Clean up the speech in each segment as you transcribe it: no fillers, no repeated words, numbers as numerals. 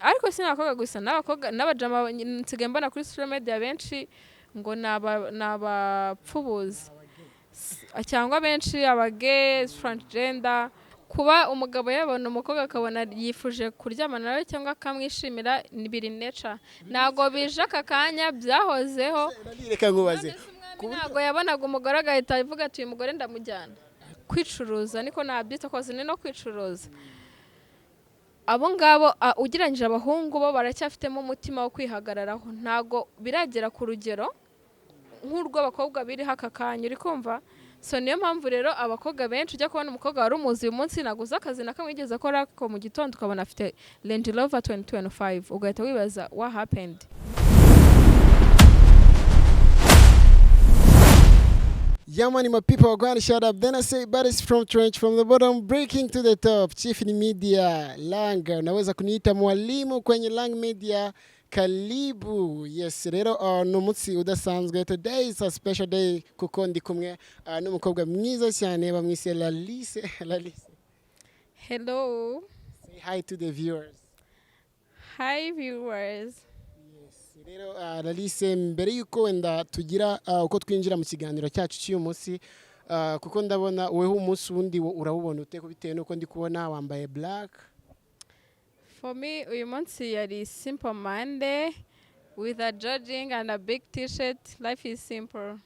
Ariko si n'abakobwa gusa, n'abakobwa n'abajama nsigaye mbona kuri social media benshi ngo ni abapfubuzi cyangwa benshi abagay, transgender. Kuba umugabo yabona umukobwa akabona yifuje kuryamana nawe cyangwa akamwishimira, ni biri nature, ntabwo bije aka kanya, byahozeho. Reka nkubaze. None se umwami ntabwo yabonaga umugore agahita avuga ati: "Uyu mugore ndamujyana"? Kwicuruza niko nabyita kose, ni no kwicuruza. Abo ngabo, ugereranyije abahungu, bo baracyafitemo umutima wo kwihagararaho, ntabwo biragera ku rugero nk'urw'abakobwa biriho aka kanya, uri kumva? So niyo mpamvu rero abakobwa benshi ujya kubona umukobwa wari umuzi uyu munsi naguze akazi na kamwe yigeze akora, ariko mu gitondo ukabona afite Range Rover 2025, ugahita wibaza what happened. Yeah, man, my people are going to shut up. Then I say, but it's from trench, from the bottom, breaking to the top. Chief ni Media Lang. Unaweza kuniita mwalimu kwenye Lang Media. Karibu. Yes, rero ni umunsi udasanzwe. Today is a special day kuko ndi kumwe n'umukobwa mwiza cyane bamwise Lalise. Lalise. Hello. Say hi to the viewers. Hi, viewers. Yes, rero Lalise, mbere yuko wenda tugira uko twinjira mu kiganiro cyacu cy'uyu munsi, kuko ndabona weho umunsi wundi urawubona ute, bitewe n'uko ndi kubona wambaye black? For me, uyu munsi yari simple Monday with a jogging and a big T-shirt. Life is simple.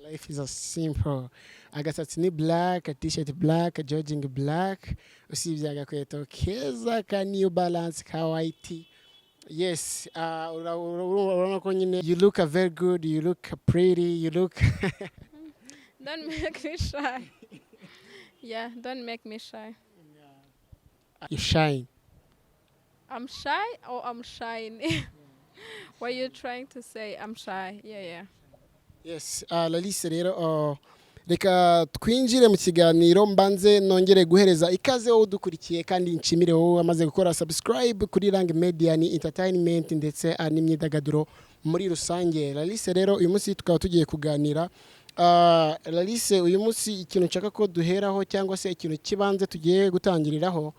Life is a simple. Agasatsi ni black, T-shirt black, jogging black, usibye agakweto keza ka New Balance ka white. Yes, urabona ko nyine you look very good, you look pretty, you look Don't make me shy. Yeah, don't make me shy. You shine. I'm shy or I'm shiny? What you trying to say? I'm shy. Yeah. Yes, Lalise rero, reka twinjire mu kiganiro, mbanze nongere guhereza ikaze wowe udukurikiye kandi nshimire wowe wamaze gukora subscribe kuri Lang Media. Ni entertainment ndetse n'imyidagaduro muri rusange. Lalise rero, uyu munsi tukaba tugiye kuganira. Lalise, uyu munsi ikintu nshaka ko duheraho cyangwa se ikintu kibanze tugiye gutangiriraho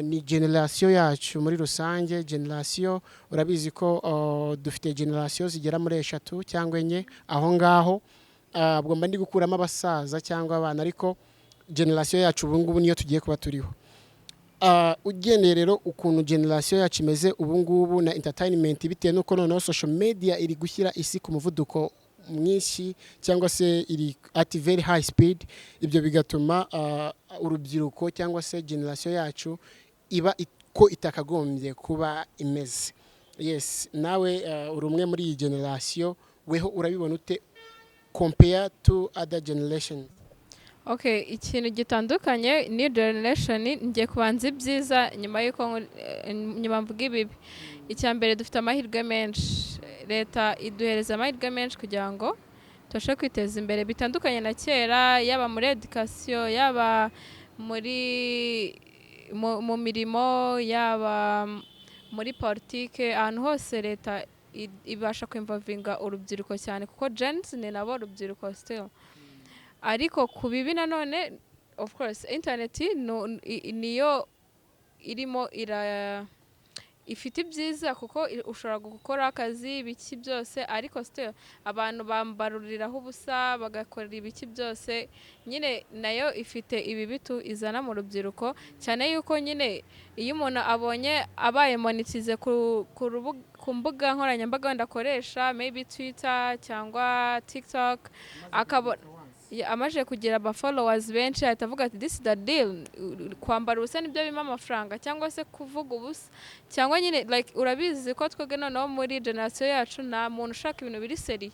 ni generation yacu muri rusange. Generation, urabizi ko dufite generation zigera muri eshatu cyangwa enye aho ngaho. Ubwo mba ndi gukuramo abasaza cyangwa abana, ariko generation yacu ubu ngubu niyo tugiye kuba turiho. Ugendeye rero ukuntu generation yacu imeze ubu ngubu na entertainment, bitewe n'uko noneho social media iri gushyira isi ku muvuduko mwinshi cyangwa se iri at very high speed, ibyo bigatuma urubyiruko cyangwa se generation yacu iba ko itakagombye kuba imeze. Yes, nawe uri umwe muri iyi generation, weho urabibona ute compare to other generation? Okay, ikintu gitandukanye new generation, ngiye kubanza ibyiza nyuma y'uko nyuma mvuga ibibi. Icya mbere, dufite amahirwe menshi. Leta iduhereza amahirwe menshi kugira ngo tubashe kwiteza imbere, bitandukanye na kera, yaba muri education, yaba muri mu mirimo, yaba muri politike, ahantu hose leta ibasha kwinvolvinga urubyiruko cyane, kuko Gen Z ni nabo rubyiruko still. Ariko ku bibi nanone, of course, internet niyo irimo ira ifite ibyiza, kuko ushobora gukora akazi, ibiki byose, ariko still abantu bambaruriraho ubusa, bagakora ibiki byose. Nyine nayo ifite ibibi izana mu rubyiruko, cyane yuko nyine iyo umuntu abonye abaye monetize ku mbuga nkoranyambaga wenda akoresha, maybe Twitter cyangwa TikTok, akabona amaze kugira aba followers benshi, ahita avuga ati: "This is the deal, kwambara ubusa nibyo bimpa amafaranga," cyangwa se kuvuga ubusa, cyangwa nyine like urabizi ko twebwe noneho muri generation yacu nta muntu ushaka ibintu biri serious.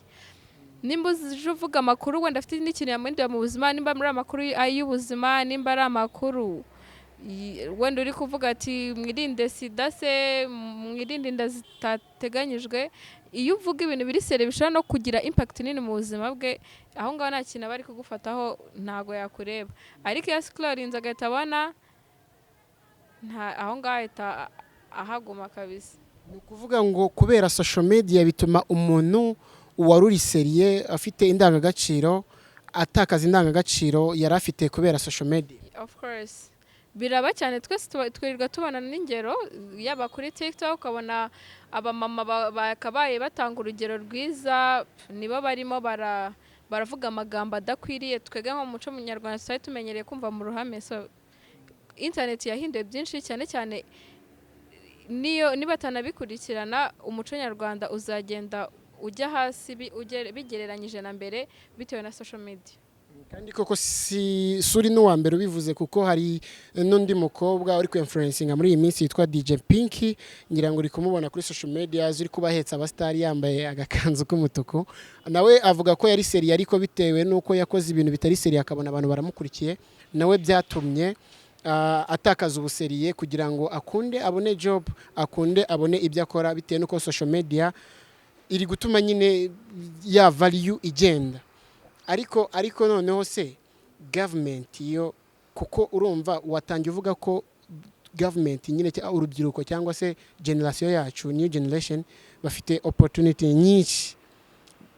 Nimba uje uvuga amakuru wenda afite n'ikintu yamuhindura mu buzima, nimba muri amakuru y'ubuzima, nimba ari amakuru wenda uri kuvuga ati mwirinde sida se, mwirinde inda zitateganyijwe, iyo uvuga ibintu biri serious bishobora no kugira impact nini mu buzima bwe, aho ngaho nta kintu aba ari kugufataho, ntago yakureba. Ariko iyo ascrollinze agahita abona aho ngaho ahita ahaguma kabisa. Ni ukuvuga ngo kubera social media bituma umuntu wari uri serious, afite indangagaciro, atakaza indangagaciro yari afite kubera social media. Of course. Biraba cyane, twese twirirwa tubona n'ingero, yaba kuri TikTok ukabona abamama bakabaye batanga urugero rwiza, nibo barimo baravuga amagambo adakwiriye. Twebwe nko mu muco munyarwanda tutari tumenyereye kumva mu ruhame. So internet yahinduye byinshi cyane cyane. Niyo nibatanabikurikirana, umuco nyarwanda uzagenda ujya hasi bigereranyije na mbere, bitewe na social media. Kandi koko si suri n'uwa mbere ubivuze, kuko hari n'undi mukobwa uri ku-influencinga muri iyi minsi yitwa DJ Pinky. Ngira ngo uri kumubona kuri social media, uri kuba ahetse abasitari, yambaye agakanzu k'umutuku. Nawe avuga ko yari sérieux, ariko bitewe n'uko yakoze ibintu bitari sérieux, akabona abantu baramukurikiye, nawe byatumye atakaza ubusérieux kugira ngo akunde abone job, akunde abone ibyo akora, bitewe n'uko social media iri gutuma nyine ya value igenda. Ariko noneho se government yo, kuko urumva watangiye uvuga ko government nyine, urubyiruko cyangwa se generation yacu, new generation, bafite opportunity nyinshi,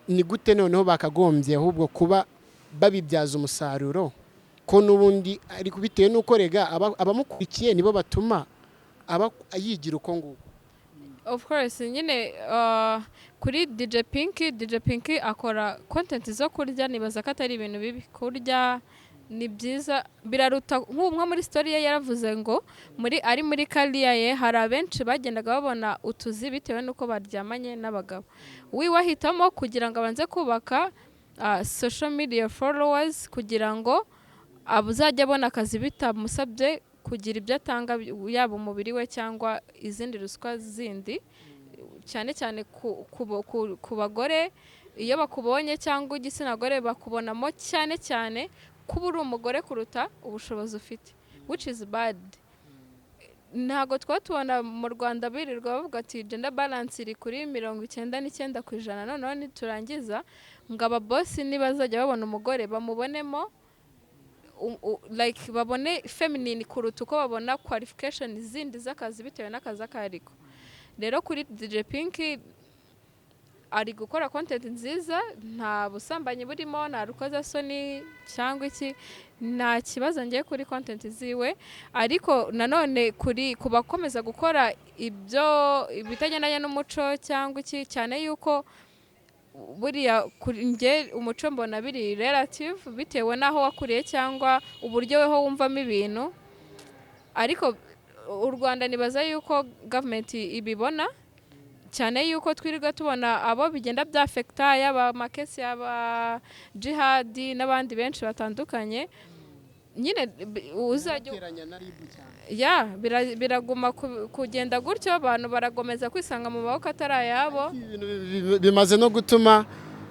ni gute noneho bakagombye ahubwo kuba babibyaza umusaruro, ko n'ubundi ariko bitewe n'uko rega abamukurikiye nibo batuma aba yigira uko nguko? Of course nyine, kuri DJ Pinky, DJ Pinky akora content zo kurya. Nibaza ko atari ibintu bibi, kurya ni byiza, biraruta. Nk'umwe muri story ye yaravuze ngo muri ari muri career ye hari abenshi bagendaga babona utuzi bitewe n'uko baryamanye n'abagabo. Wiwe ahitamo kugira ngo abanze kubaka social media followers, kugira ngo azajye abona akazi bitamusabye kugira ibyo atanga, yaba umubiri we cyangwa izindi ruswa zindi, cyane cyane ku bagore. Iyo bakubonye cyangwa igitsina gore, bakubonamo cyane cyane kuba uri umugore kuruta ubushobozi ufite, which is bad. Ntabwo twaba tubona mu Rwanda birirwa bavuga ati gender balance iri kuri 99%, noneho niturangiza ngo ababosi nibazajya babona umugore bamubonemo like babone feminine kuruta uko babona qualification zindi z'akazi, bitewe n'akazi ako ariko. Rero kuri DJ Pinky, ari gukora content nziza, nta busambanyi burimo, nta rukozasoni cyangwa iki, nta kibazo ngiye kuri content ziwe. Ariko nanone kuri ku bakomeza gukora ibyo bitagendanye n'umuco cyangwa iki, cyane yuko buriya kuri njye umuco mbona biri relative, bitewe n'aho wakuriye cyangwa uburyo weho wumvamo ibintu. Ariko u Rwanda nibaza yuko government ibibona cyane, yuko twirirwa tubona abo bigenda byaffecta, yaba amakesi yaba jihadi n'abandi benshi batandukanye nyine, uzajya Guteranya na RIB cyane. Ya, biraguma kugenda gutyo, abantu baragomeza kwisanga mu maboko atari ayabo. Ibintu bimaze no gutuma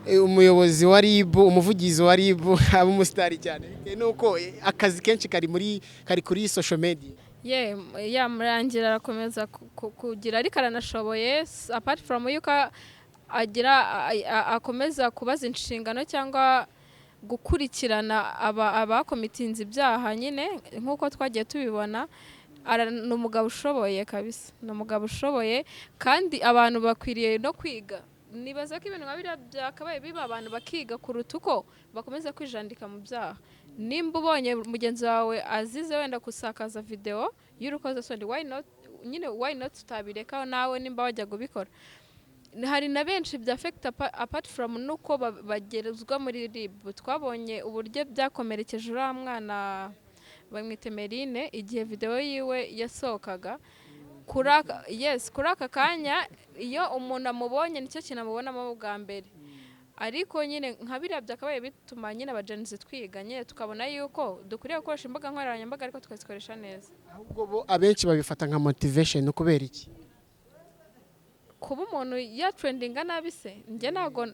umuyobozi wa RIB, umuvugizi wa RIB, aba umusitari cyane, bitewe n'uko akazi kenshi kari kuri social media. Ye ya Murangira arakomeza kugira, ariko aranashoboye. Apart from yuko agira akomeza kubaza inshingano cyangwa gukurikirana abacommittinze ibyaha nyine nk'uko twagiye tubibona, ni umugabo ushoboye kabisa, ni umugabo ushoboye, kandi abantu bakwiriye no kwiga. Nibaza ko ibintu nka biriya byakabaye biba, abantu bakiga kuruta uko bakomeza kwijandika mu byaha. Nimba ubonye mugenzi wawe azize wenda gusakaza videwo y'urukozasoni, why not nyine, why not tutabireka? Nawe nimba wajya kubikora, hari na benshi byaffecta apart from nuko bagerezwa muri RIB. Twabonye uburyo byakomerekeje uriya mwana bamwita Merine igihe videwo yiwe yasohokaga. Kuri aka, yes, kuri aka kanya iyo umuntu amubonye nicyo kintu amubonamo bwa mbere. Ariko nyine nka biriya byakabaye bituma nyine abagenzi twiga nyine, tukabona yuko dukwiriye gukoresha imbuga nkoranyambaga, ariko tukazikoresha neza. Ahubwo bo abenshi babifata nka motivation. Kubera iki? Kuba umuntu yatrendinga nabi se, njye ntabwo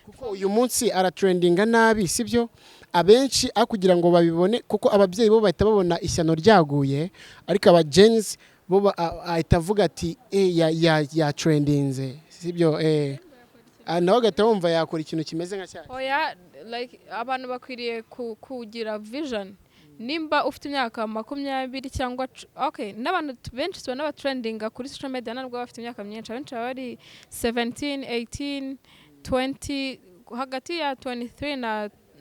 Kuko uyu munsi aratrendinga nabi, sibyo? Abenshi aho kugira ngo babibone, kuko ababyeyi bo bahita babona ishyano ryaguye, ariko aba Gen Z bo ahita avuga ati eh, ya trendinze, sibyo? Nawe agahita wumva yakora ikintu kimeze nka cya. Oya, like abantu bakwiriye kugira vision. Nimba ufite imyaka 20 cyangwa okay, n'abantu benshi tubona batrendinga kuri social media ntabwo baba bafite imyaka myinshi. Abenshi baba bari 17, 18, 20, hagati ya 23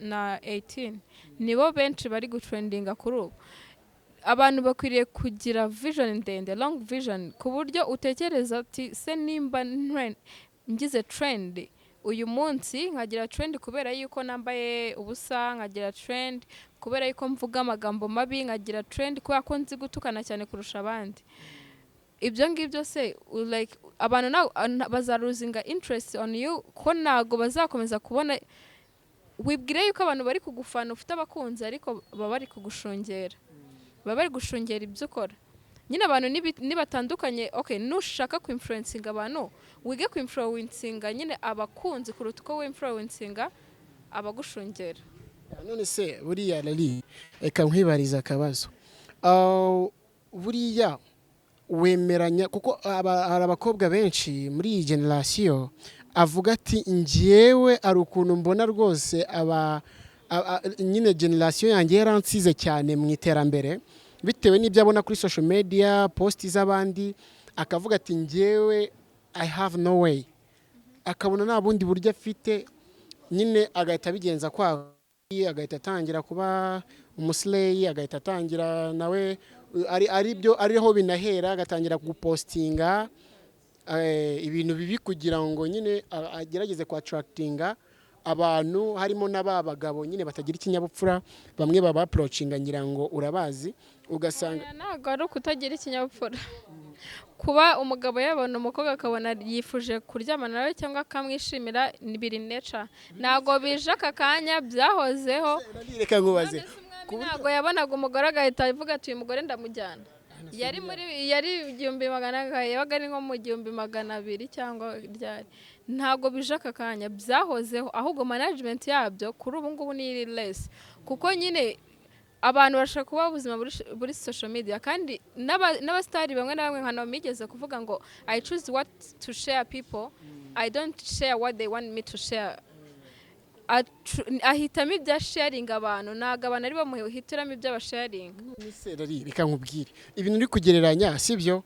na 18, nibo benshi bari gutrendinga kuri ubu. Abantu bakwiriye kugira vision ndende, long vision, ku buryo utekereza ati: "Se nimba ngize trend uyu munsi, nkagira trend kubera yuko nambaye ubusa, nkagira trend kubera yuko mvuga amagambo mabi, nkagira trend kubera ko nzi gutukana cyane kurusha abandi, ibyo ngibyo se like abantu bazalosinga interest on you, ko ntago bazakomeza kubona." Wibwire yuko abantu bari kugufana, ufite abakunzi, ariko baba bari kugushungera, baba bari gushungera ibyo ukora nyine. Abantu nibatandukanye, okay, nushaka kuinfluencinga abantu, wige kuinfluencinga nyine abakunzi kuruta uko winfluencinga abagushungera. None se buriya Lali, reka nkwibariza akabazo. Buriya wemeranya, kuko hari abakobwa benshi muri iyi generation avuga ati: "Njyewe hari ukuntu mbona rwose aba nyine generation yanjye yaransize cyane mu iterambere," bitewe n'ibyo abona kuri social media, post z'abandi, akavuga ati: "Njyewe I have no way," akabona nta bundi buryo afite nyine, agahita abigenza kwa, agahita atangira kuba umuslay, agahita atangira nawe ari byo ariho binahera, agatangira gupostinga ibintu bibi kugira ngo nyine agerageze kwattractinga abantu, harimo n'aba bagabo nyine batagira ikinyabupfura, bamwe baba approachinga, ngira ngo urabazi, ugasanga Oya, ntabwo ari ukutagira ikinyabupfura. Kuba umugabo yabona umukobwa akabona yifuje kuryamana nawe cyangwa akamwishimira, ni biri nature, ntabwo bije aka kanya, byahozeho. Reka nkubaze. None se umwami ntabwo yabonaga umugore agahita avuga ati: "Uyu mugore ndamujyana"? Yari muri yari 1100, yabaga ari nko mu 1200 cyangwa ryari. Ntabwo bije aka kanya, byahozeho, ahubwo management yabyo kuri ubu ngubu ni iri less, kuko nyine abantu bashaka kubaho ubuzima buri social media, kandi n'abasitari bamwe na bamwe nka Naomi yigeze kuvuga ngo: "I choose what to share people, I don't share what they want me to share." Ahitamo ibyo asharinga abantu, ntabwo abantu ari bo muhitiramo ibyo abasharinga. None se Rari, reka nkubwire ibintu uri kugereranya, sibyo?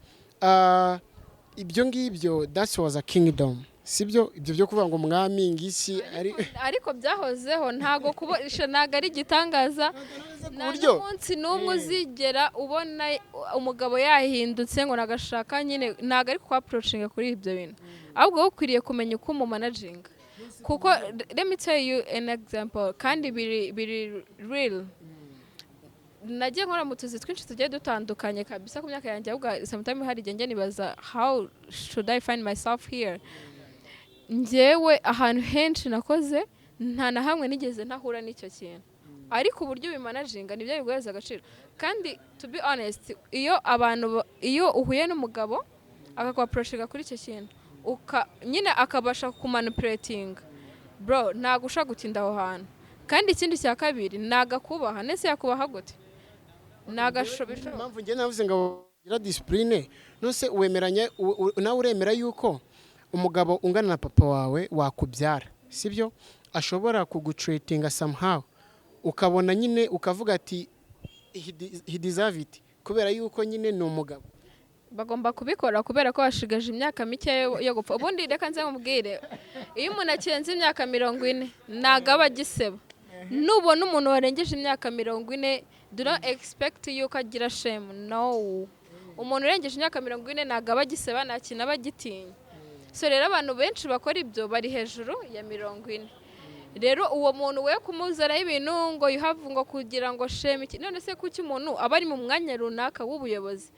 Ibyo ngibyo, that was a kingdom, sibyo? Ibyo byo kuvuga ngo umwami ngiki ari Ariko byahozeho, ntabwo kuboresha, ntabwo ari igitangaza. Ku Nta buryo n'umunsi n'umwe uzigera ubona umugabo yahindutse ngo nagashaka nyine, ntabwo ari kuapproachinga kuri ibyo bintu, ahubwo wowe ukwiriye kumenya uko umumanaginga. Kuko let me tell you an example, kandi biri real. Nagiye nkora mu tuzi twinshi tugiye dutandukanye kabisa ku myaka yanjye, ahubwo sometimes hari igihe njya nibaza: "How should I find myself here?" Njyewe ahantu henshi nakoze, nta na hamwe nigeze ntahura n'icyo kintu, ariko uburyo ubimanaginga nibyo biguhereza agaciro. Kandi to be honest, iyo abantu iyo uhuye n'umugabo akakwapproachinga kuri icyo kintu, nyine akabasha kumanipulatinga, bro, ntabwo ushobora gutinda aho hantu. Kandi ikindi cya kabiri, ntabwo akubaha. Nese yakubaha gute? Ntabwo bishoboka. Impamvu njye navuze ngo gira discipline, none wemeranya nawe, uremera yuko umugabo ungana na papa wawe wakubyara, sibyo, ashobora kugutreatinga somehow, ukabona nyine ukavuga ati: "He deserve it," kubera yuko nyine ni umugabo? Bagomba kubikora kubera ko bashigaje imyaka mike yo gupfa. Ubundi reka nze nkubwire, iyo umuntu akirenze imyaka 40 ntabwo aba agiseba. Nubona umuntu warengeje imyaka 40, do not expect yuko agira shame, no. Umuntu urengeje imyaka 40 ntabwo aba agiseba, nta kintu aba agitinya. So rero abantu benshi bakora ibyo bari hejuru ya 40. Rero uwo muntu we kumuzanaho ibintu ngo you have ngo kugira ngo shame iki? None se kuki umuntu aba ari mu mwanya runaka w'ubuyobozi,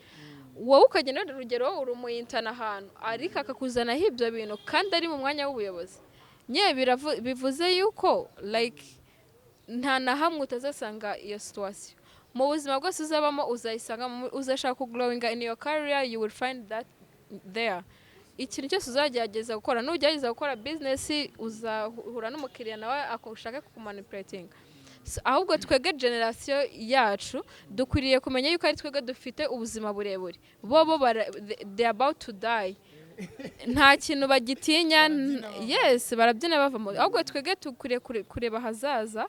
wowe ukagenda, wenda urugero wowe uri umuyintana ahantu, ariko akakuzanaho ibyo bintu kandi ari mu mwanya w'ubuyobozi nyine, bivuze yuko like nta na hamwe utazasanga iyo situation. Mu buzima bwose uzabamo uzayisanga. Uzashaka kugrowinga in your career, you will find that there. Ikintu cyose uzagerageza gukora, nugerageza gukora business, uzahura n'umukiriya nawe akushaka kukumanipulatinga. So, ahubwo twebwe generation yacu dukwiriye kumenya yuko ari twebwe dufite ubuzima burebure. Bo they are about to die, nta kintu bagitinya. Yes, barabyina bava ahubwo twebwe dukwiriye kureba ahazaza,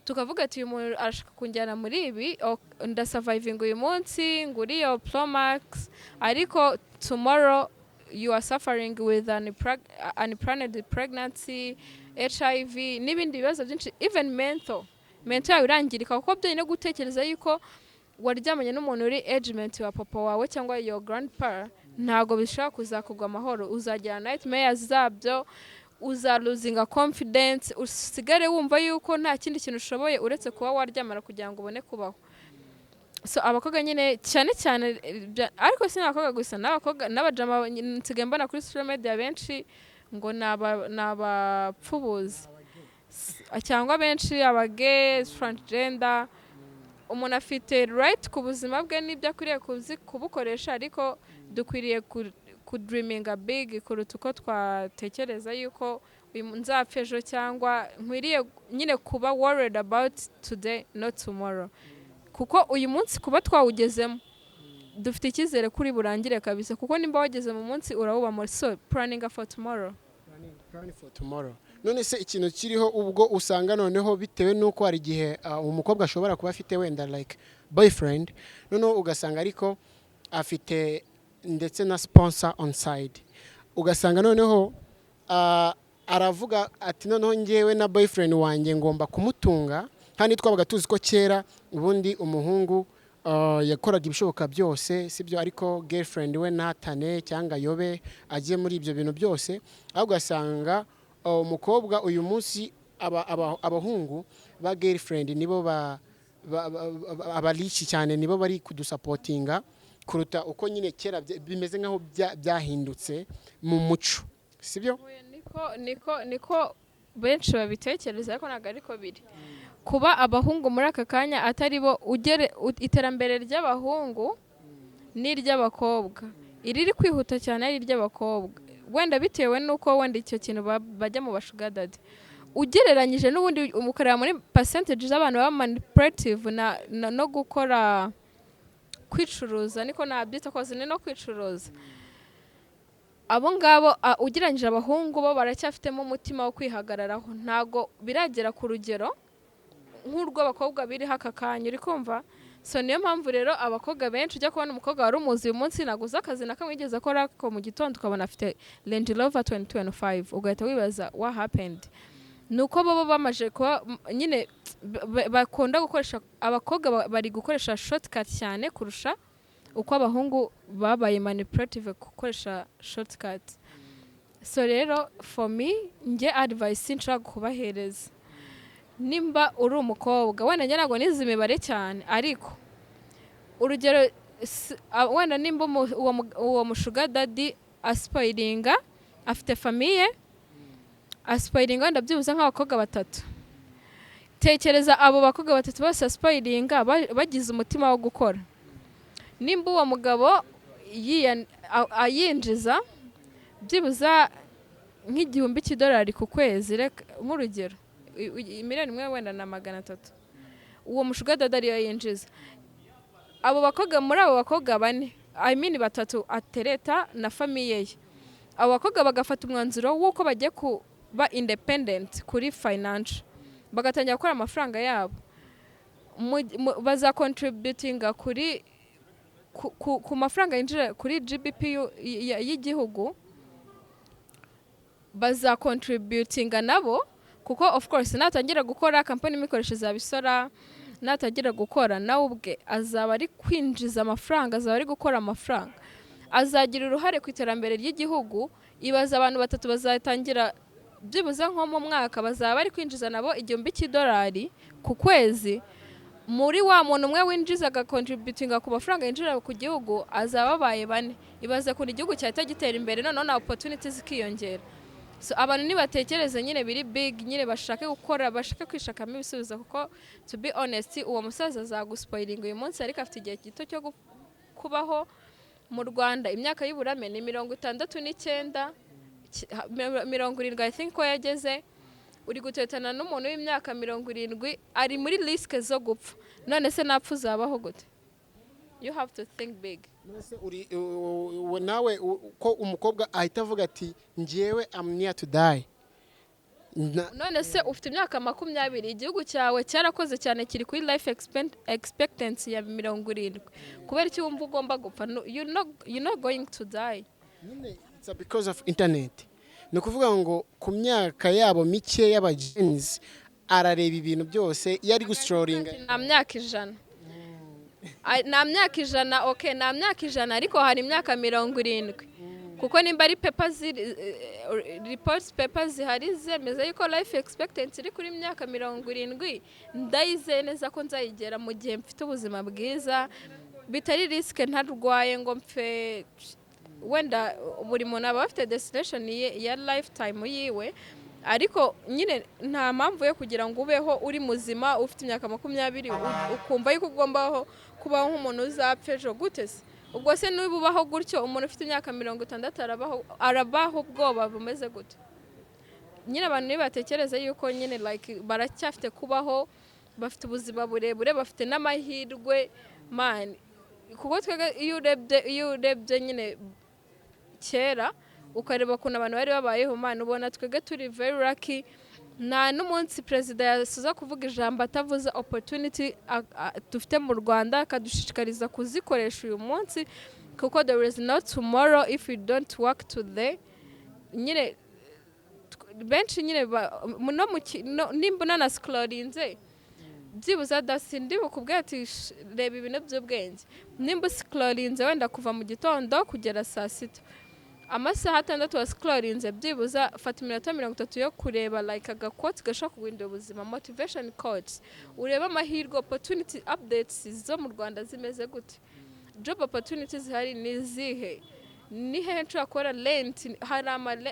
tukavuga ati: "Uyu muntu arashaka kunjyana muri ibi, ndasurvivinga uyu munsi nguri iyo Promax, ariko tomorrow you are suffering with an unplanned pregnancy, HIV n'ibindi bibazo byinshi, even mental yawe irangirika," kuko byonyine gutekereza yuko Waryamanye n'umuntu uri age mate wa papa wawe cyangwa your grandpa, ntabwo bishobora kuzakugwa amahoro. Uzagira nightmares zabyo, uzalosinga confidence, usigare wumva yuko nta kindi kintu ushoboye uretse kuba waryamana kugira ngo ubone kubaho. So abakobwa nyine cyane cyane, ariko si n'abakobwa gusa, n'abakobwa n'abajama nsigaye mbona kuri social media benshi ngo ni abapfubuzi cyangwa benshi abagay, transgender. Umuntu afite right ku buzima bwe n'ibyo akwiriye kubukoresha, ariko dukwiriye kudreaminga big kuruta uko twatekereza yuko uyu nzapfa ejo, cyangwa nkwiriye nyine kuba worried about today, not tomorrow, kuko uyu munsi kuba twawugezemo dufite icyizere kuri burangire kabisa, kuko nimba wageze mu munsi urawubamo. So planning for tomorrow. Plan for tomorrow. None se ikintu kiriho, ubwo usanga noneho bitewe n'uko hari igihe umukobwa ashobora kuba afite wenda like boyfriend, noneho ugasanga ariko afite ndetse na sponsor on side, ugasanga noneho aravuga ati: "Noneho njyewe na boyfriend wanjye ngomba kumutunga." Kandi twabaga tuzi ko kera ubundi umuhungu yakoraga ibishoboka byose, sibyo? Ariko girlfriend we ntatane cyangwa ayobe ajye muri ibyo bintu byose. Aho ugasanga umukobwa uyu munsi abahungu ba girlfriend nibo abarich cyane, nibo bari kudusupportinga kuruta uko nyine kera bimeze nk'aho byahindutse mu muco, sibyo? Oya, niko benshi babitekereza, ariko ntabwo ariko biri. Kuba abahungu muri aka kanya atari bo ugere iterambere ry'abahungu n'iry'abakobwa iriri kwihuta cyane ari iry'abakobwa, wenda bitewe n'uko wenda icyo kintu bajya mu basugar daddy, ugereranyije n'ubundi ukareba muri percentage z'abantu baba manipulative na no gukora kwicuruza, niko nabyita kose, ni no kwicuruza. Abo ngabo, ugereranyije abahungu bo baracyafitemo umutima wo kwihagararaho, ntago biragera ku rugero nk'urw'abakobwa biriho aka kanya, uri kumva? So niyo mpamvu rero abakobwa benshi ujya kubona umukobwa wari umuzi uyu munsi naguze akazi na kamwe yigeze akora, ariko mu gitondo ukabona afite Range Rover 2025, ugahita wibaza what happened. Ni uko baba bamaze kuba nyine bakunda gukoresha, abakobwa bari gukoresha shortcut cyane kurusha uko abahungu babaye manipulative gukoresha shortcut. So rero for me, njye advice nshobora kubahereza, nimba uri umukobwa, wenda njye ntabwo nize imibare cyane, ariko urugero wenda nimba uwo musugar daddy aspoilinga, afite famille, aspoilinga wenda byibuze nk'abakobwa batatu, tekereza abo bakobwa batatu bose aspoilinga bagize umutima wo gukora. Nimba uwo mugabo ayinjiza byibuza nk'igihumbi cy'idolari ku kwezi, reka nk'urugero 1 miliyoni wenda na 300, uwo musugar daddy ariyo yinjiza, abo bakobwa, muri abo bakobwa bane, I mean batatu atereta na famille ye, abo bakobwa bagafata umwanzuro w'uko bagiye kuba independent kuri financial, bagatangira gukora amafaranga yabo, bazacontributinga kuri ku mafaranga yinjira kuri GBP y'igihugu, bazacontributinga nabo, kuko of course natangira gukora kampani imikoresha izabisora. Natangira gukora nawe ubwe azaba ari kwinjiza amafaranga, azaba ari gukora amafaranga, azagira uruhare ku iterambere ry'igihugu. Ibaza abantu batatu bazatangira byibuze nko mu mwaka bazaba bari kwinjiza nabo igihumbi cy'idolari ku kwezi. Muri wa muntu umwe winjiza agacontributinga ku mafaranga yinjira ku gihugu, azaba abaye bane. Ibaze ukuntu igihugu cyahita gitera imbere, noneho na opportunities zikiyongera. So abantu nibatekereze nyine biri big nyine, bashake gukora, bashake kwishakamo ibisubizo, kuko to be honest, uwo musaza azaguspoilinga uyu munsi, ariko afite igihe gito cyo kubaho. Mu Rwanda imyaka y'uburame ni 69, 70 I think ko yageze. Uri gutetana n'umuntu w'imyaka 70 ari muri risk zo gupfa. None se napfa uzabaho gute? You have to think big. None uri nawe ko umukobwa ahita avuga ati: "Njyewe am near to die." None se ufite imyaka 20, igihugu cyawe cyarakoze cyane, kiri kuri life expectancy ya 70, kubera iki wumva ugomba gupfa? No, you're not going to die. Nyine it's because of internet. Ni ukuvuga ngo ku myaka yabo mike y'abagenzi arareba ibintu byose iyo ari guscrollinga. Nta myaka 100. Nta myaka 100, okay, nta myaka 100, ariko hari imyaka 70, kuko nimba ari paper ziri, reports, paper zihari zemeza yuko life expectancy iri kuri myaka 70, ndayizeye neza ko nzayigera mu gihe mfite ubuzima bwiza, bitari risk, ntarwaye ngo mpfe. Wenda buri muntu aba afite destination ye ya lifetime yiwe, ariko nyine nta mpamvu yo kugira ngo ubeho uri muzima ufite imyaka 20 ukumva yuko ugomba kubaho nk'umuntu uzapfa ejo. Gute se? Ubwo se niba ubaho gutyo, umuntu ufite imyaka 60 arabaho ubwoba bumeze gute? Nyine abantu nibatekereza yuko nyine like baracyafite kubaho, bafite ubuzima burebure, bafite n'amahirwe, man, kuko twebwe iyo urebye nyine kera, ukareba ukuntu abantu bari babayeho, man, ubona twebwe turi very lucky. Nta n'umunsi perezida yasoza kuvuga ijambo atavuze opportunity dufite mu Rwanda, akadushishikariza kuzikoresha uyu munsi, kuko there is no tomorrow if you don't work today. Nyine benshi nyine no mu nimba unanascrollinze byibuze, dasi ndi bukubwire ati: "Reba ibintu by'ubwenge." Nimba uscrollinze wenda kuva mu gitondo kugera saa 6, amasaha 6 wascrollinze, byibuze fata iminota 30 yo kureba like agaquote gashobora kuguhindura ubuzima, motivation quotes, urebe amahirwe, opportunity updates zo mu Rwanda zimeze gute, job opportunities zihari ni izihe, ni hehe nshobora kubona rent.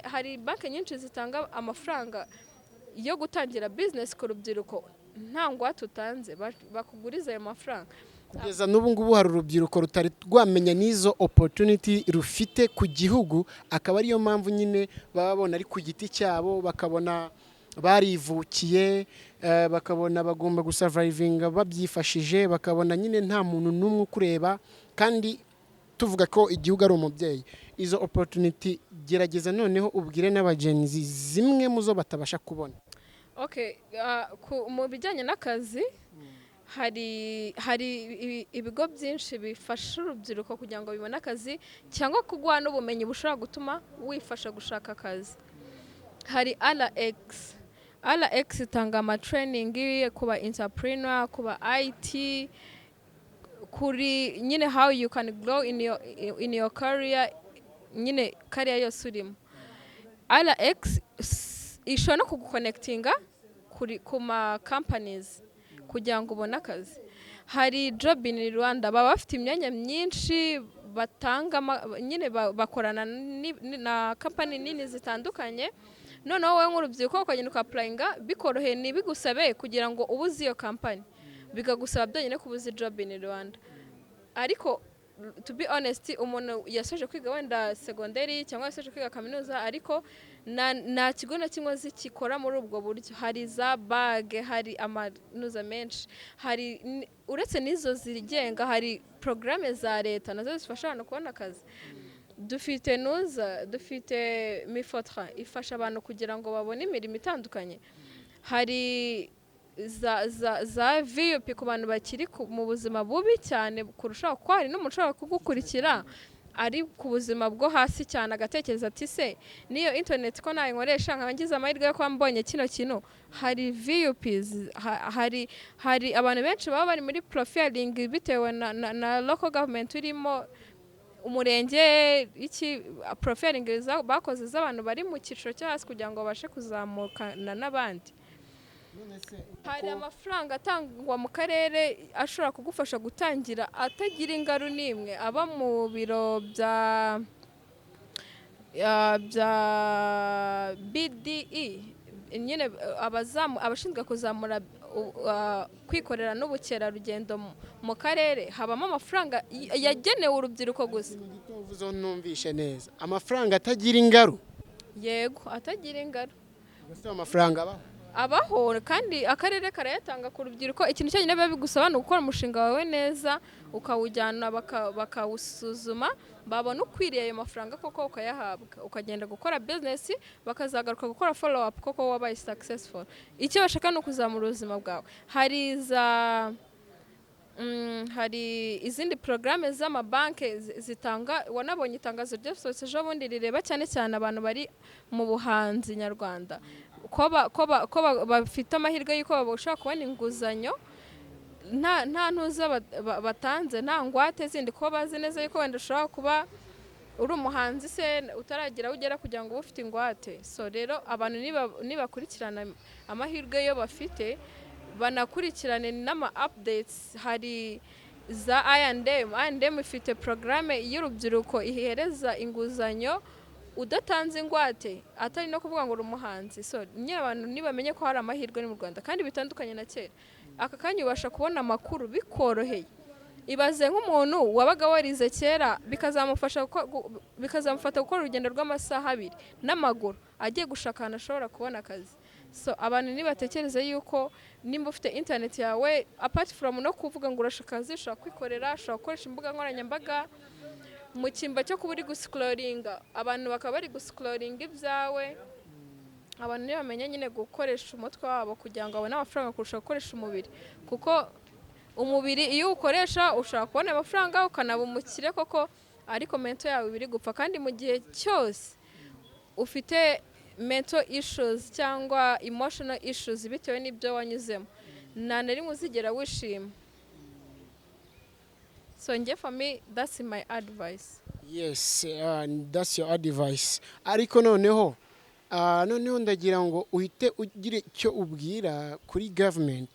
Hari banki nyinshi zitanga amafaranga yo gutangira business ku rubyiruko nta ngwate utanze, bakuguriza ayo mafaranga. Kugeza n'ubu ngubu hari urubyiruko rutari rwamenya n'izo opportunity rufite ku gihugu, akaba ariyo mpamvu nyine baba babona ari ku giti cyabo, bakabona barivukiye, bakabona bagomba gusurvivinga babyifashije, bakabona nyine nta muntu n'umwe ukureba, kandi tuvuga ko igihugu ari umubyeyi. Izo opportunity, gerageza noneho ubwire n'abagenzi zimwe mu zo batabasha kubona. Okay, mu bijyanye n'akazi hari ibigo byinshi bifasha urubyiruko kugira ngo bibone akazi cyangwa kuguha n'ubumenyi bushobora gutuma wifasha gushaka akazi. Hari RX. RX itanga amatraining ku ba entrepreneur, ku ba IT, kuri nyine how you can grow in your career, nyine career yose urimo. RX ishobora no kuguconnectinga kuri ku ma companies kugira ngo ubone akazi. Hari Job in Rwanda, baba bafite imyanya myinshi batanga, nyine bakorana na company nini zitandukanye, noneho wowe nk'urubyiruko ukagenda ukapplyinga bikoroheye, ntibigusabe kugira ngo ube uzi iyo company, bikagusaba byonyine kuba uzi Job in Rwanda. Ariko to be honest, umuntu yasoje kwiga wenda segonderi cyangwa yasoje kwiga kaminuza, ariko nta kigo na kimwe azi gikora muri ubwo buryo. Hari za BAG, hari amanuza menshi, hari uretse n'izo zigenga, hari porogaramu za leta nazo zifasha abantu kubona akazi. Dufite nuza, dufite MIFOTRA ifasha abantu kugira ngo babone imirimo itandukanye. Hari za VUP ku bantu bakiri mu buzima bubi cyane kurushaho, kuko hari n'umuntu ushobora kugukurikira ari ku buzima bwo hasi cyane, agatekereza ati: "Se niyo internet ko nayinkoresha nkaba ngize amahirwe yo kuba mbonye kino kintu?" Hari VUPs, hari abantu benshi baba bari muri profiling bitewe na local government urimo, umurenge iki, profiling bakoze z'abantu bari mu cyiciro cyo hasi kugira ngo babashe kuzamukana n'abandi. Hari amafaranga atangwa mu karere ashobora kugufasha gutangira atagira ingaru n'imwe, aba mu biro bya BDE nyine, abashinzwe kuzamura kwikorera n'ubukerarugendo mu karere. Habamo amafaranga yagenewe urubyiruko gusa. Uvuze numvishe neza, amafaranga atagira ingaru? Yego, atagira ingaru. Ubwo amafaranga abaho? Abaho, kandi akarere karayatanga ku rubyiruko. Ikintu cyonyine biba bigusaba ni ugukora umushinga wawe neza, ukawujyana bakawusuzuma, babona ukwiriye ayo mafaranga koko, ukayahabwa, ukagenda gukora business, bakazagaruka gukora follow up koko wabaye successful. Icyo bashaka ni ukuzamura ubuzima bwawe. Hari izindi porogaramu z'amabanki zitanga. Wanabonye itangazo ryasohotse ejo bundi rireba cyane cyane abantu bari mu buhanzi nyarwanda, ko bafite amahirwe y'uko bashobora kubona inguzanyo. Nta ntuza batanze, nta ngwate zindi, kuko bazi neza yuko wenda ushobora kuba uri umuhanzi se utaragira aho ugera kugira ngo ube ufite ingwate. So rero abantu nibakurikirana amahirwe yo bafite, banakurikirane n'ama updates. Hari za I&M. I&M ifite porogaramu y'urubyiruko ihereza inguzanyo udatanze ingwate, atari no kuvuga ngo uri umuhanzi. So nyine abantu nibamenye ko hari amahirwe ni mu Rwanda kandi bitandukanye na kera. Aka kanya ubasha kubona amakuru bikoroheye. Ibaze nk'umuntu wabaga warize kera, bikazamufata gukora urugendo rw'amasaha 2 n'amaguru agiye gushaka ahantu ashobora kubona akazi. So abantu nibatekereze yuko nimba ufite internet yawe, apart from no kuvuga ngo urashaka akazi, ushobora kwikorera, ushobora gukoresha imbuga nkoranyambaga mu cyimbo cyo kuba uri guscrollinga, abantu bakaba bari guscrollinga ibyawe. Abantu ntibamenye nyine gukoresha umutwe wabo kugira ngo babone amafaranga kurusha gukoresha umubiri, kuko umubiri iyo uwukoresha ushobora kubona amafaranga ukanaba umukire koko, ariko mental yawe iba iri gupfa. Kandi mu gihe cyose ufite mental issues cyangwa emotional issues bitewe n'ibyo wanyuzemo, nta na rimwe uzigera wishima. So njye, for me, that's my advice. Yes, that's your advice. Ariko noneho ndagira ngo uhite ugira icyo ubwira kuri government.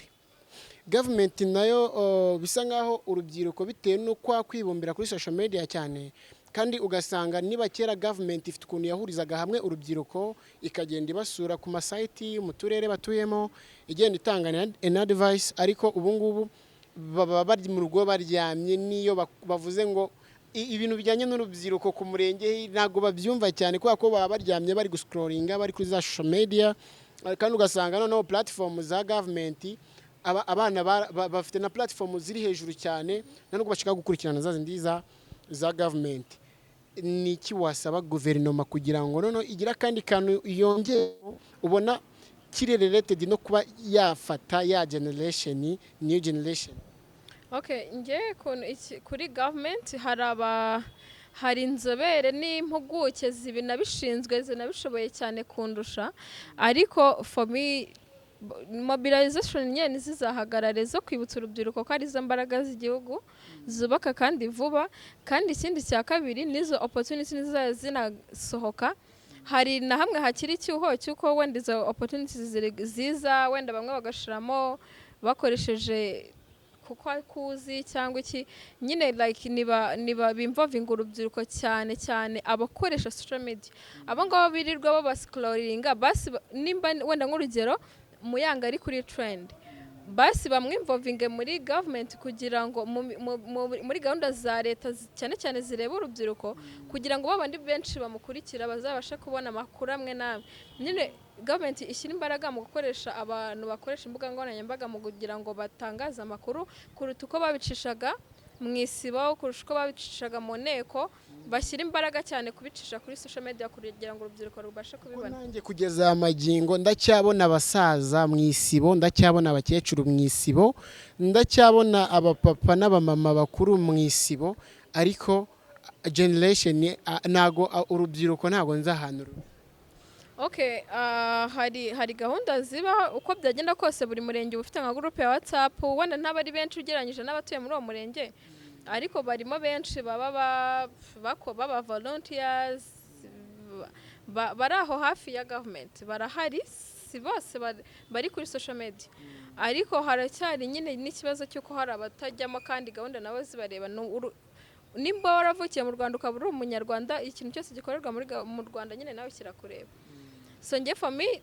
Government nayo bisa nkaho urubyiruko, bitewe no kwa kwibumbira kuri social media cyane, kandi ugasanga niba kera government ifite ukuntu yahurizaga hamwe urubyiruko, ikagenda ibasura ku masayiti mu turere batuyemo, igenda itanga an advice, ariko ubu ngubu baba bari mu rugo baryamye. N'iyo bavuze ngo ibintu bijyanye n'urubyiruko ku murenge, ntabwo babyumva cyane kubera ko baba baryamye, bari guscrollinga, bari kuri za social media. Kandi ugasanga noneho platform za government, abana bafite na platform ziri hejuru cyane, nta nubwo bashaka gukurikirana za zindi za government. Ni iki wasaba guverinoma kugira ngo noneho igire akandi kantu yongere ubona kiri related no kuba yafata ya generation, new generation? Okay, njye kuntu kuri government hari inzobere n'impuguke zinabishinzwe, zinabishoboye cyane kundusha, ariko for me, mobilization nyine ntizizahagarare zo kwibutsa urubyiruko ko arizo mbaraga z'igihugu zubaka kandi vuba. Kandi ikindi cya kabiri, n'izo opportunity nizajya zinasohoka, hari na hamwe hakiri icyuho cy'uko wenda izo opportunities ziza, wenda bamwe bagashiramo bakoresheje kuko akuzi cyangwa iki nyine, like niba binvolvinga urubyiruko, cyane cyane abakoresha social media, abo ngabo birirwa babascrollinga, basi nimba wenda nk'urugero Muyanga ari kuri trend, basi bamwinvolvinge muri government kugira ngo muri gahunda za leta cyane cyane zireba urubyiruko, kugira ngo babandi benshi bamukurikira bazabashe kubona amakuru amwe n'amwe. Nyine government ishyira imbaraga mu gukoresha abantu bakoresha imbuga nkoranyambaga mu kugira ngo batangaze amakuru kuruta uko babicishaga mu isibo, kurusha uko babicishaga mu nteko. Bashyira imbaraga cyane kubicisha kuri social media kugira ngo urubyiruko rubashe Kuko kubibona. Nanjye kugeza aya magingo ndacyabona abasaza mu isibo, ndacyabona abakecuru mu isibo, ndacyabona abapapa n'abamama bakuru mu isibo, ariko generation ntago, urubyiruko ntago nzi ahantu ruri. Okay, hari gahunda ziba. Uko byagenda kose, buri murenge uba ufite nka groupe ya WhatsApp. Wenda ntabwo ari benshi ugereranyije n'abatuye muri uwo murenge, ariko barimo benshi baba baba volunteers bari aho hafi ya government barahari. Si bose bari kuri social media, ariko haracyari nyine n'ikibazo cy'uko hari abatajyamo kandi gahunda nabo zibareba. Nimba waravukiye mu Rwanda, ukaba uri Umunyarwanda, ikintu cyose gikorerwa mu Rwanda nyine nawe kirakureba. So njye, for me,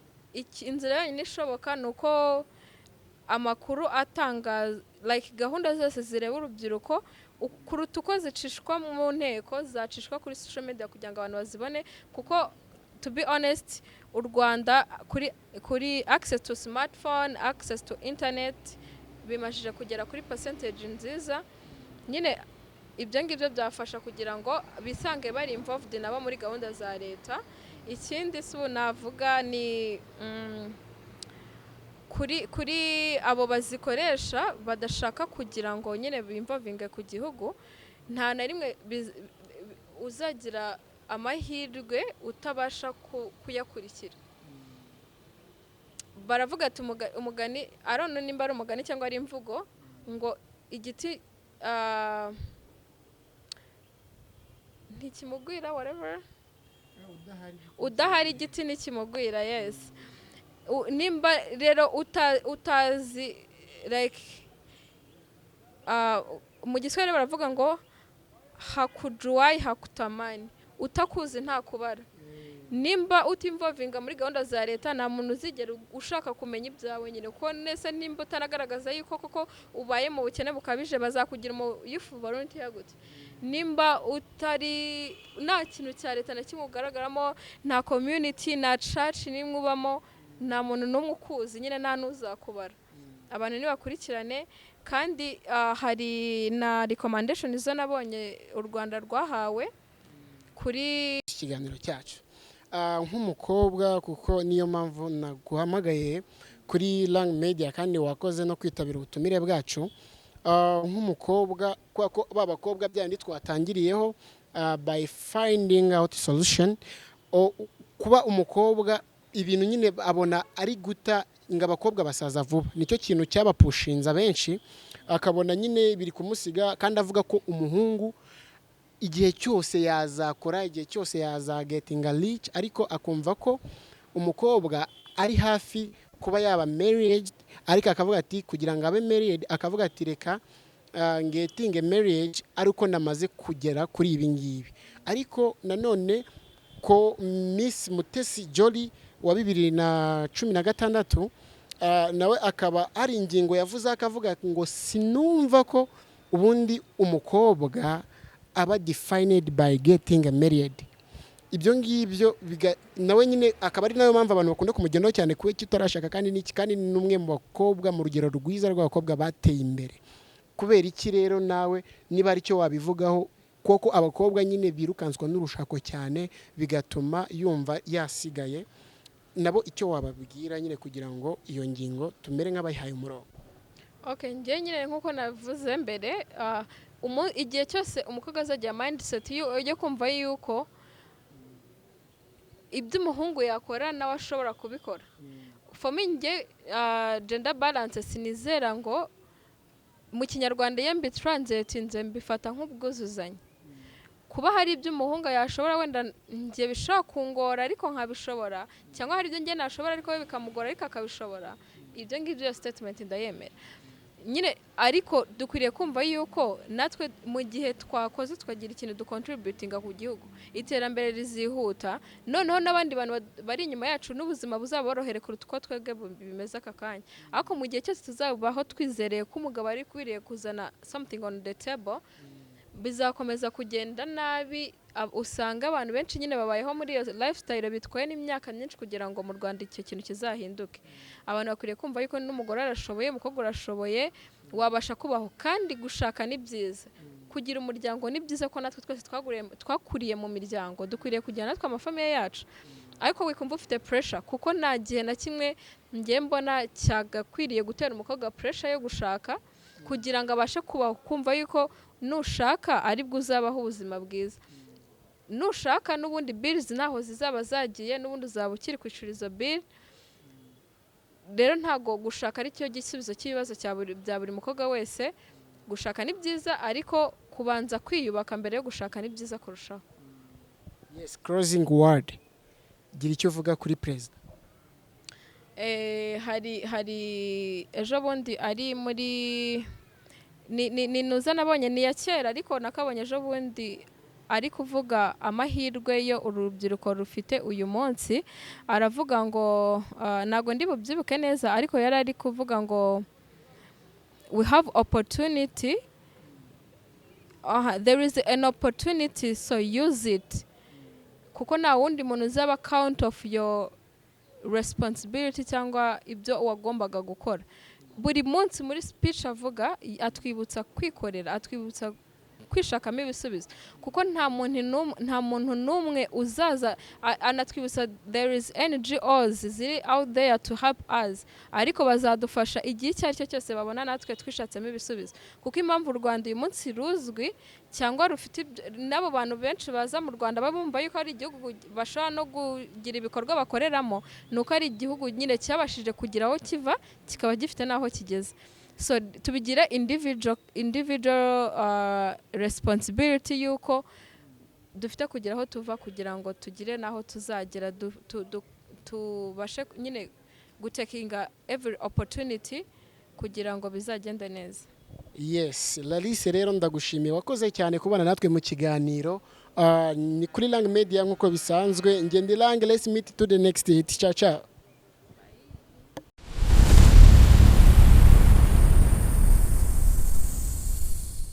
inzira yonyine ishoboka ni uko amakuru atanga, like gahunda zose zireba urubyiruko, kuruta uko zicishwa mu nteko, zacishwa kuri social media kugira ngo abantu bazibone, kuko to be honest, u Rwanda kuri access to smartphone, access to internet bimajije kugera kuri percentage nziza. Nyine ibyo ngibyo byafasha kugira ngo bisange bari involved nabo muri gahunda za leta. Ikindi si ubu navuga ni kuri abo bazikoresha badashaka kugira ngo nyine binvolvinge ku gihugu, nta na rimwe uzagira amahirwe utabasha kuyakurikira. Baravuga ati umugani, arono nimba ari umugani cyangwa ari imvugo, Ngo igiti ntikimugwira, whatever, udahari igiti ntikimugwira. Yes. Nimba rero utazi, like, mu Giswahili baravuga ngo "Hakujuaye hakutamani", utakuzi ntakubara. Nimba utinvolvinga muri gahunda za leta, nta muntu uzigera ushaka kumenya ibyawe nyine, kuko nese nimba utanagaragaza yuko koko ubaye mu bukene bukabije, bazakugira umu youth volunteer gute? Nimba utari, nta kintu cya leta na kimwe ugaragaramo, nta community, nta church n'imwe ubamo, nta muntu n'umwe ukuzi nyine, nta n'uzakubara. Abantu nibakurikirane. Kandi hari na recommendation zo nabonye u Rwanda rwahawe kuri ikiganiro cyacu. Nk'umukobwa, kuko niyo mpamvu naguhamagaye kuri Lang Media kandi wakoze no kwitabira ubutumire bwacu. Nk'umukobwa, kubera ko ba bakobwa byandi twatangiriyeho, by finding out solution, kuba umukobwa ibintu nyine abona ari guta, ngo abakobwa basaza vuba, nicyo kintu cyabapushinza benshi, akabona nyine biri kumusiga, kandi avuga ko umuhungu igihe cyose yazakora, igihe cyose yazagettinga rich, ariko akumva ko umukobwa ari hafi kuba yaba married, ariko akavuga ati kugira ngo abe married, akavuga ati reka ngettinge marriage ariko namaze kugera kuri ibi ngibi. Ariko nanone ko Miss Mutesi Jolly wa 2016, nawe akaba ari ingingo yavuze, akavuga ngo sinumva ko ubundi umukobwa aba defined by getting married. Ibyo ngibyo nawe nyine akaba ari nayo mpamvu abantu bakunda kumugendaho cyane, kuba utarashaka kandi n'iki, kandi ni n'umwe mu bakobwa, mu rugero rwiza rw'abakobwa bateye imbere. Kubera iki rero nawe niba ari cyo wabivugaho, kuko abakobwa nyine birukanswa n'urushako cyane, bigatuma yumva yasigaye, nabo icyo wababwira nyine kugira ngo iyo ngingo tumere nk'abayihaye umurongo? Okay, njye nyine nk'uko navuze mbere, igihe cyose umukobwa azagira mindset yo kumva yuko ibyo umuhungu yakora nawe ashobora kubikora. For me, njye, gender balance sinizera ngo mu Kinyarwanda iyo mbitranslatinze mbifata nk'ubwuzuzanye. Kuba hari ibyo umuhungu yashobora, wenda njye bishobora kungora ariko nkabishobora, cyangwa hari ibyo njye nashobora ariko we bikamugora ariko akabishobora, ibyo ngibyo, iyo statement ndayemera nyine. Ariko dukwiriye kumva yuko natwe mu gihe twakoze, tukagira ikintu ducontributinga ku gihugu, iterambere rizihuta, noneho n'abandi bantu bari inyuma yacu n'ubuzima buzaborohere kuruta uko twebwe bimeze aka kanya. Ariko mu gihe cyose tuzabaho twizereye ko umugabo ari ukwiriye kuzana something on the table, bizakomeza kugenda nabi. Usanga abantu benshi nyine babayeho muri iyo lifestyle, bitwaye n'imyaka myinshi kugira ngo mu Rwanda icyo kintu kizahinduke. Abantu bakwiriye kumva yuko n'umugore arashoboye, umukobwa urashoboye, wabasha kubaho. Kandi gushaka ni byiza, kugira umuryango ni byiza, ko natwe twese twakuriye mu miryango, dukwiriye kugira natwe amafamiye yacu. Ariko wikumva ufite pressure, kuko nta gihe na kimwe njye mbona cyagakwiriye gutera umukobwa pressure yo gushaka kugira ngo abashe kubaho. Kumva yuko nushaka aribwo uzabaho ubuzima bwiza, nushaka n'ubundi bills ntaho zizaba zagiye, n'ubundi uzaba ukiri kwishyura izo bill. Rero ntabwo gushaka ari cyo gisubizo cy'ibibazo bya buri mukobwa wese. Gushaka ni byiza, ariko kubanza kwiyubaka mbere yo gushaka ni byiza kurushaho. Yes, closing word, gira icyo uvuga kuri perezida. Hari ejo bundi ari muri ni nuza nabonye, ni iya kera ariko nakabonye ejo bundi, ari kuvuga amahirwe yo urubyiruko rufite uyu munsi. Aravuga ngo, ntabwo ndi bubyibuke neza, ariko yari ari kuvuga ngo we have opportunity, there is an opportunity, so use it, kuko nta wundi muntu uzaba account of your responsibility cyangwa ibyo wagombaga gukora. Buri munsi muri speech avuga, atwibutsa kwikorera, atwibutsa kwishakamo ibisubizo, kuko nta muntu n'umwe uzaza. Anatwibutsa there is NGOs ziri out there to help us, ariko bazadufasha igihe icyo ari cyo cyose babona natwe twishatsemo ibisubizo. Kuko impamvu u Rwanda uyu munsi ruzwi cyangwa rufite n'abo bantu benshi baza mu Rwanda bumva yuko ari igihugu bashobora no kugira ibikorwa bakoreramo, ni uko ari igihugu nyine cyabashije kugira aho kiva kikaba gifite n'aho kigeze. So tubigire individual responsibility yuko dufite kugira aho tuva kugira ngo tugire n'aho tuzagera, tubashe nyine gutakinga every opportunity kugira ngo bizagende neza. Yes, Larisse, rero ndagushimiye, wakoze cyane kubana natwe mu kiganiro. Ni kuri Lang Media nk'uko bisanzwe, ngende Lang. Let's meet to the next hit. Ciao ciao.